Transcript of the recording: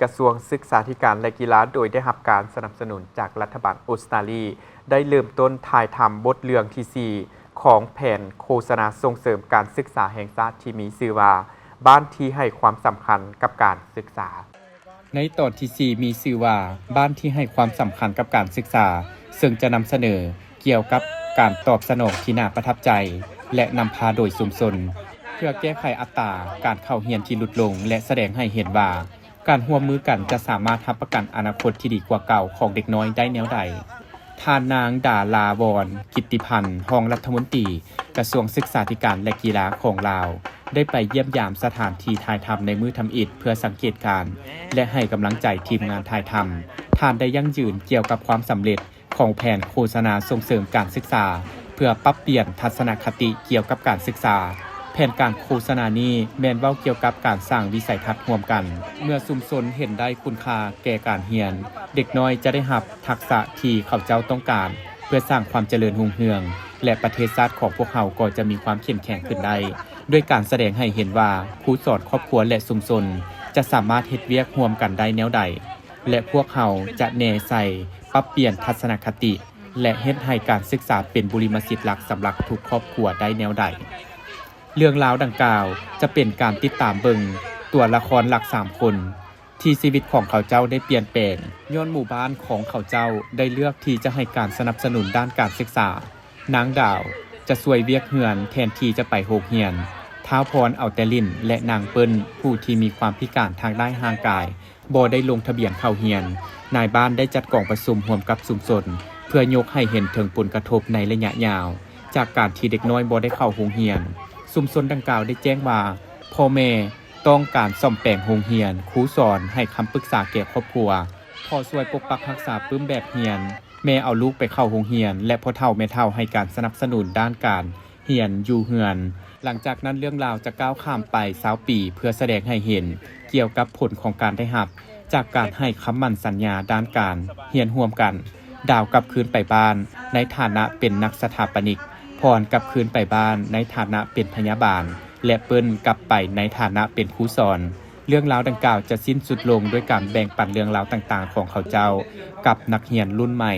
ກະຊວງສຶກສາທິການ ແລະ ກິລາ ໂດຍໄດ້ຮັບການສະໜັບສະໜູນຈາກລັດຖະບານອົດສະຕາລີ ໄດ້ເລີ່ມຕົ້ນຖ່າຍທຳບົດເລື່ອງທີສີ່ ຂອງແຜນໂຄສະນາສົ່ງເສີມການສຶກສາແຫ່ງຊາດ ທີ່ມີຊື່ວ່າ ບ້ານທີ່ໃຫ້ຄວາມສຳຄັນກັບການສຶກສາ. ໃນຕອນທີສີ່ ມີຊື່ວ່າ ບ້ານທີ່ໃຫ້ຄວາມສຳຄັນກັບການສຶກສາ, ເຊິ່ງຈະນຳສະເໜີກ່ຽວກັບການຕອບສະໜອງທີ່ໜ້າປະທັບໃຈ ແລະ ນຳພາໂດຍຊຸມຊົນ ເພື່ອແກ້ໄຂອັດຕາການເຂົ້າຮຽນທີ່ຫຼຸດລົງ ແລະ ສະແດງໃຫ້ເຫັນວ່າ ການຮ່ວມມືກັນຈະສາມາດຮັບປະກັນອະນາຄົດທີ່ດີກວ່າເກົ່າຂອງເດັກນ້ອຍໄດ້ແນວໃດ. ທ່ານນາງ ດາລາວອນ ກິດຕິພັນ ຮອງລັດຖະມົນຕີກະຊວງສຶກສາທິການ ແລະ ກິລາຂອງລາວ ໄດ້ໄປຢ້ຽມຢາມສະຖານທີ່ຖ່າຍທຳໃນມື້ທຳອິດ ເພື່ອສັງເກດການ ແລະ ໃຫ້ກຳລັງໃຈທີມງານຖ່າຍທຳ. ທ່ານໄດ້ຢັ້ງຢືນກ່ຽວກັບຄວາມສຳເລັດຂອງແຜນໂຄສະນາສົ່ງເສີມການສຶກສາ ເພື່ອປັບປ່ຽນທັດສະນະຄະຕິກ່ຽວກັບການສຶກສາ. ແຜນການໂຄສະນານີ້ແມ່ນເວົ້າກ່ຽວກັບການສ້າງວິໄສທັດຮ່ວມກັນ. ເມື່ອຊຸມຊົນເຫັນໄດ້ຄຸນຄ່າແກ່ການຮຽນ, ເດັກນ້ອຍຈະໄດ້ຮັບທັກສະທີ່ເຂົາເຈົ້າຕ້ອງການ ເພື່ອສ້າງຄວາມຈະເລີນຮຸ່ງເຮືອງ ແລະ ປະເທດຊາດຂອງພວກເຮົາກໍຈະມີຄວາມເຂັ້ມແຂງຂຶ້ນໄດ້ ດ້ວຍການສະແດງໃຫ້ເຫັນວ່າ ຄູສອນ, ຄອບຄົວ ແລະ ຊຸມຊົນ ຈະສາມາດເຮັດວຽກຮ່ວມກັນໄດ້ແນວໃດ ແລະ ພວກເຮົາຈະແນໃສ່ປັບປ່ຽນທັດສະນະຄະຕິ ແລະ ເຮັດໃຫ້ການສຶກສາເປັນບຸລິມະສິດຫຼັກສຳລັບທຸກຄອບຄົວໄດ້ແນວໃດ. ເລື່ອງລາວດັ່ງກ່າວຈະເປັນການຕິດຕາມເບິ່ງຕົວລະຄອນຫຼັກສາມຄົນ ທີ່ຊີວິດຂອງເຂົາເຈົ້າໄດ້ປ່ຽນແປງ ຍ້ອນໝູ່ບ້ານຂອງເຂົາເຈົ້າໄດ້ເລືອກທີ່ຈະໃຫ້ການສະໜັບສະໜູນດ້ານການສຶກສາ. ນາງດາວຈະຊ່ວຍວຽກເຮືອນແທນທີ່ຈະໄປໂຮງຮຽນ. ທ້າວພອນເອົາແຕ່ຫຼິ້ນ ແລະ ນາງເປີ້ນ ຜູ້ທີ່ມີຄວາມພິການທາງດ້ານຮ່າງກາຍ ບໍ່ໄດ້ລົງທະບຽນເຂົ້າຮຽນ. ນາຍບ້ານໄດ້ຈັດກອງປະຊຸມຮ່ວມກັບຊຸມຊົນ ເພື່ອຍົກໃຫ້ເຫັນເຖິງຜົນກະທົບໃນໄລຍະຍາວ ຈາກການທີ່ເດັກນ້ອຍບໍ່ໄດ້ເຂົ້າໂຮງຮຽນ. ຊຸມຊົນດັ່ງກ່າວໄດ້ແຈ້ງວ່າ ພໍ່ແມ່ຕ້ອງການສ້ອມແປງໂຮງຮຽນ, ຄູສອນໃຫ້ຄຳປຶກສາແກ່ຄອບຄົວ, ພໍ່ຊ່ວຍປົກປັກຮັກສາປຶ້ມແບບຮຽນ, ແມ່ເອົາລູກໄປເຂົ້າໂຮງຮຽນ ແລະ ພໍ່ເຖົ້າແມ່ເຖົ້າໃຫ້ການສະໜັບສະໜູນດ້ານການ ຮຽນຢູ່ເຮືອນ. ຫຼັງຈາກນັ້ນເລື່ອງລາວຈະກ້າວຂ້າມໄປຊາວປີ ເພື່ອສະແດງໃຫ້ເຫັນກ່ຽວກັບຜົນຂອງການໄດ້ຮັບຈາກການໃຫ້ຄຳໝັ້ນສັນຍາດ້ານການຮຽນຮ່ວມກັນ. ດາວກັບຄືນໄປບ້ານໃນຖານະເປັນນັກສະຖາປະນິກ, ພອນກັບຄືນໄປບ້ານໃນຖານະເປັນພະຍາບານ ແລະ ເປີ້ນກັບໄປໃນຖານະເປັນຄູສອນ. ເລື່ອງລາວດັ່ງກ່າວຈະສິ້ນສຸດລົງດ້ວຍການແບ່ງປັນເລື່ອງລາວຕ່າງໆຂອງເຂົາເຈົ້າກັບນັກຮຽນລຸ້ນໃໝ່.